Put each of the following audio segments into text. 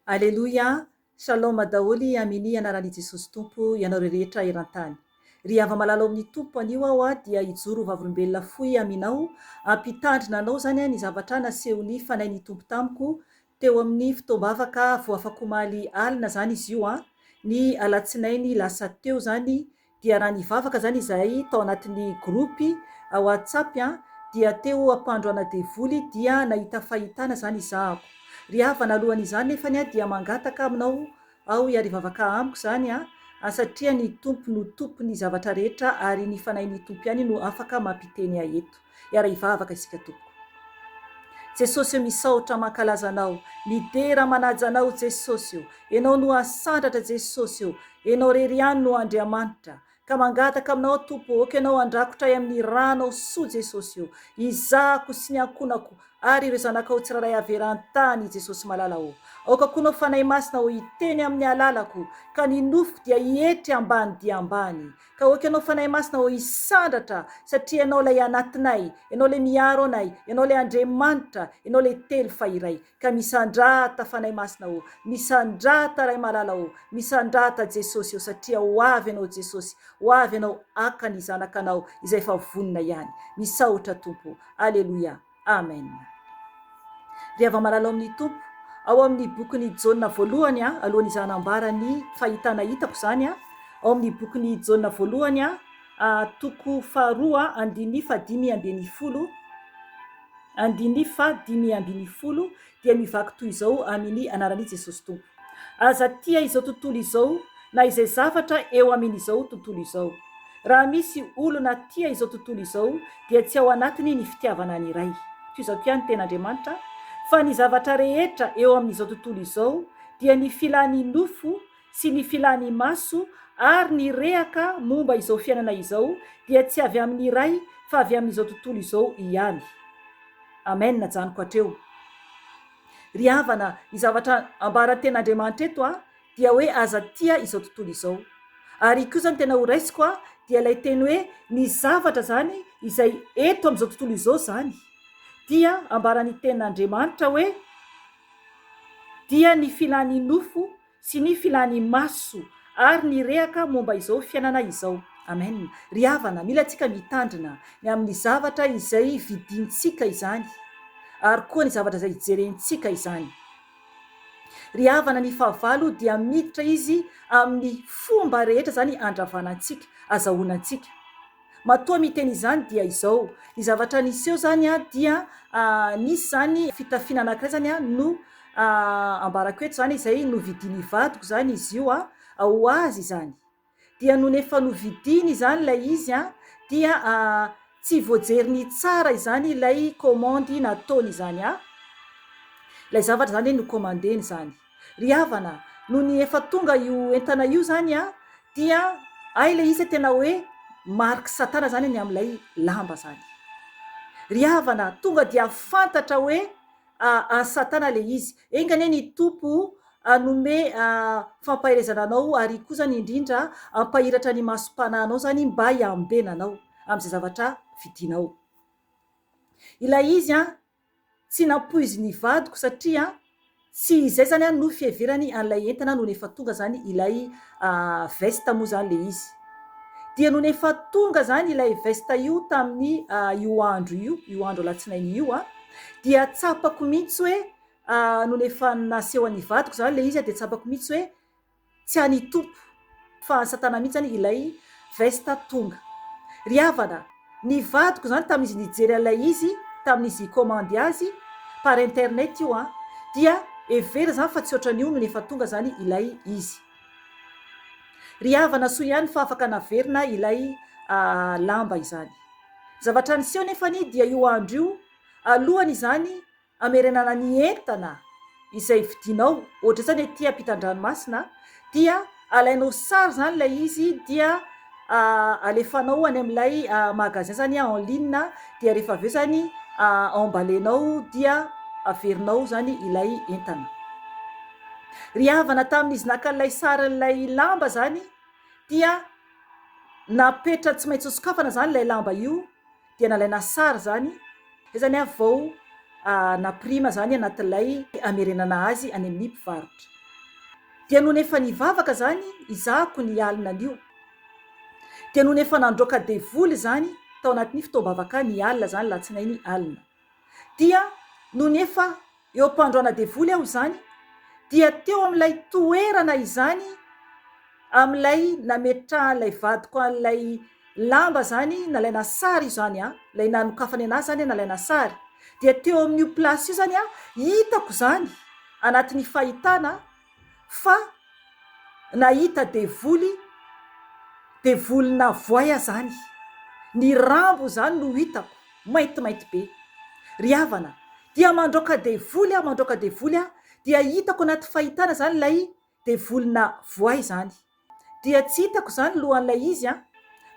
Aleloia, Shalom daholo Amini anaran i Jesosy Tompo ianareo rehetra eran-tany. Ry hava-malala ao amin'ny Tompo anio aho dia hijoro ho vavolombelona fohy aminao hampitandrina anao izany ny zavatra nasehon'ny Fanahin'ny Tompo tamiko teo amin'ny fotoam-bavaka voafakomaly alina izany izy io an, ny alatsinainy lasa teo izany dia raha nivavaka zany izahay tao anatin'ny groupe whatsapp dia teo ampandroana devoly dia nahita fahitana zany izahako ry havana alohan'izany nefany dia mangataka aminao aho hiarivavaka amiko zany an satria ny Tompo no tompon'ny zavatra rehetra ary ny fanahin'ny Tompo ihany no afaka mampiteny ahy eto hiara hivavaka isika tompoko Jesosy o misaotra mankalaza anao midera manaja anao Jesosy o Enao no asandratra Jesosy o Enao rery ihany no Andriamanitra ka mangataka aminao aho Tompo o ok Ianao handrakotra ahy amin'ny ranao soa Jesosy o Izahako sy ny ankohonako ary ireo zanakao tsirairay avy eran-tany Jesosy malala o Aoka koa Nao Fanahy Masina o hiteny amin'ny alalako ka ny nofoko dia hietry ambany dia ambany ka ok Ianao Fanahy Masina o hisandratra satria Ianao ilay anatinay Ianao ilay miaro anay Ianao ilay Andriamanitra Ianao ilay telo fa iray Ka misandrata Fanahy Masina ô, misandrata Ray malala ô, misandrata Jesosy ô, satria ho avy Ianao Jesosy, ho avy Ianao haka ny zanakanao izay efa vonona ihany. Misaotra Tompo ô. Aleloia. Amen. Ry hava-malala ao amin'ny Tompo, ao amin'ny bokin'i Jaona voalohany, alohan'ny izany ny fahitana hitako izany, ao amin'ny bokin'i Jaona voalohany, toko faharoa, andininy fahadimy ambinifolo, Andininy faha 15 dia mivaky toy izao amin ny anaran' i Jesosy Tompo, Aza tia izao tontolo izao na izay zavatra eo amin izao tontolo izao. Raha misy olona tia izao tontolo izao dia tsy ao anatiny ny fitiavana ny Ray. Tohizako ihany tena Andriamanitra, fa ny zavatra rehetra eo amin izao tontolo izao dia ny filan' ny nofo sy ny filan' ny maso ary ny rehaka momba izao fiainana izao dia tsy avy amin' ny Ray fa avy amin' izao tontolo izao ihany. Amen ajanoko hatreo. Ry havana, ny zavatra ambaran'ny tenin'Andriamanitra eto dia hoe aza tia izao tontolo izao. Ary koa izany tena ho raisiko dia ilay teny hoe ny zavatra izany izay eto amin'izao tontolo izao izany dia ambaran'ny tenin'Andriamanitra hoe dia ny filan'ny nofo sy ny filan'ny maso ary ny rehaka momba izao fiainana izao. Amen. Ry havana, mila antsika mitandrina ny amin'ny zavatra izay vidintsika izany ary koa ny zavatra izay jerentsika izany. Ry havana, ny fahavalo dia miditra izy amin'ny fomba rehetra izany handravana antsika, azahoana antsika. Matoa miteny izany dia izao, ny zavatra niseho izany dia nisy izany fitafiana anankiray izany no ambarako eto izany izay novidian'ny vadiko izany izy io ho azy izany. Dia nony efa novidiany izany ilay izy dia tsy voajeriny tsara izany ilay commande nataony izany, ilay zavatra izany hoe nocommandeny izany. Ry havana, nony efa tonga io entana io zany an, dia hay ilay izy tena hoe marque satana zany ny amin'ilay lamba zany. Ry havana, tonga dia fantatra hoe an'i satana ilay izy. Enga anie ny Tompo hanome fampaherezana anao ary koa zany indrindra hampahiratra ny masom-panahinao zany mba hiambenanao amin'izay zavatra vidinao. Ilay izy an, Tsy nampoizin'ny vadiko satria tsy izay zany no fiheverany an'ilay entana nony efa tonga zany ilay veste moa zany le izy. Dia nony efa tonga zany ilay veste io tamin'ny io andro io, io andro alatsinainy io an, dia tsapako mihitsy hoe nony efa naseho an'ny vadiko zany le izy dia tsapako mihitsy hoe Tsy an' i Tompo fa an' Satana mihitsy zany ilay veste tonga. Ry havana, ny vadiko zany tamin'izy nijery an'ilay izy, tamin'izy hi-commande azy, par internet io an, dia heverina zany fa tsy ohatran'io nony efa tonga zany ilay izy. Ry havana soa ihany fa afaka naverina ilay lamba izany. Ny zavatra niseho nefany dia io andro io, alohany izany Hamerenana ny entana izay vidinao, ohatra izany aty ampitan-dranomasina dia alainao sary izany ilay izy dia alefanao any amin'ilay magasin izany en ligne dia rehefa avy eo izany emballer-nao dia averinao izany ilay entana. Ry havana tamin'izy naka an'ilay sarin'ilay lamba izany dia napetra tsy maintsy hosokafana izany ilay lamba io dia nalaina sary izany, izay izany aho vao nampirima izany anatin'ilay hamerenana azy any amin'ny mpivarotra. Dia nony efa nivavaka izany izahako ny alina an'io, dia nony efa nandroaka devoly izany tao anatin'ny fotoam-bavaka ny alina izany latsinainy alina. Dia nony efa eo am-pandroana devoly aho izany, dia teo amin'ilay toerana izany, amin'ilay nametrahan'ilay vadiko an'ilay lamba izany, nalaina sary io izany an, ilay nanokafany an'azy izany an, nalaina sary, dia teo amin'io place io izany an, hitako izany anatin'ny fahitana fa nahita devoly, devolina voay aho izany, ny rambo izany no hitako, maintimainty be. Ry havana, dia mandraoka devoly aho, mandraoka devoly aho, dia hitako anaty fahitana izany ilay devolina voay izany. Dia tsy hitako izany lohan'ilay izy an,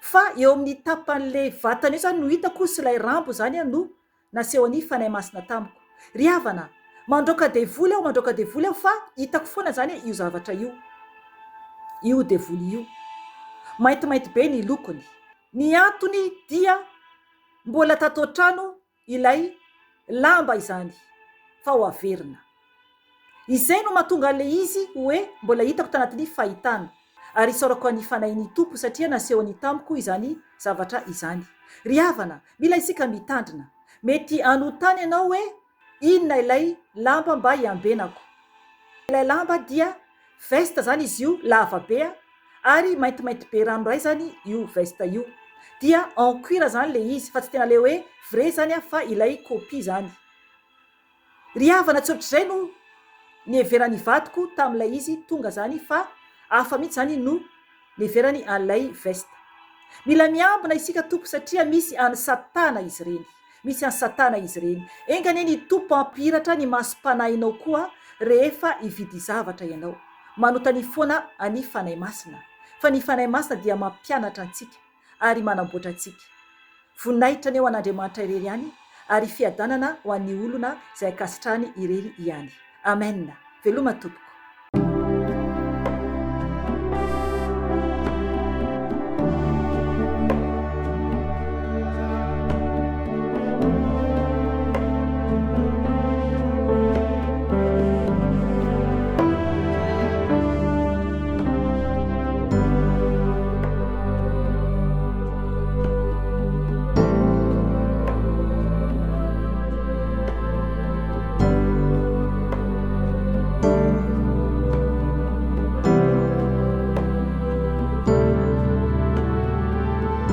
fa eo amin'ny tapan'ilay vatana eo izany no hitako sy ilay rambo izany no nasehon'ny Fanahy Masina tamiko. Ry havana, mandraoka devoly aho, mandraoka devoly aho fa hitako foana izany io zavatra io, io devoly io. Maintimainty be ny lokony. Ny antony dia mbola tato an-trano ilay lamba izany fa ho averina. Izay no mahatonga an'ilay izy hoe mbola hitako tanatin'ny fahitana. Ary isaorako an'ny Fanahin'ny Tompo satria nasehony tamiko izany zavatra izany. Ry havana, mila isika mitandrina. Mety hanontany ianao hoe inona ilay lamba mba hiambenako. Ilay lamba dia veste izany izy io, lava be ary maintimainty be ranoray izany io veste io. Dia en cuir izany ilay izy fa tsy tena ilay hoe vrai izany fa ilay copie izany. Ry havana tsy ohatr'izay no niheveran'ny vadiko tamin'ilay izy tonga zany fa hafa mihitsy zany no niheverany an'ilay veste. Mila miambina isika tompoko satria misy an'i satana izy ireny. Misy an'i satana izy ireny. Enga anie ny Tompo hampihiratra ny masom-panahinao koa rehefa hividy zavatra ianao. Manontania foana an'i Fanahy Masina. Fa ny Fanahy Masina dia mampianatra antsika. ary manamboatra antsika. Voninahitra anie ho an'Andriamanitra irery ihany ary fiadanana ho an'ny olona izay ankasitrahany irery ihany. Amen! Veloma tompoko.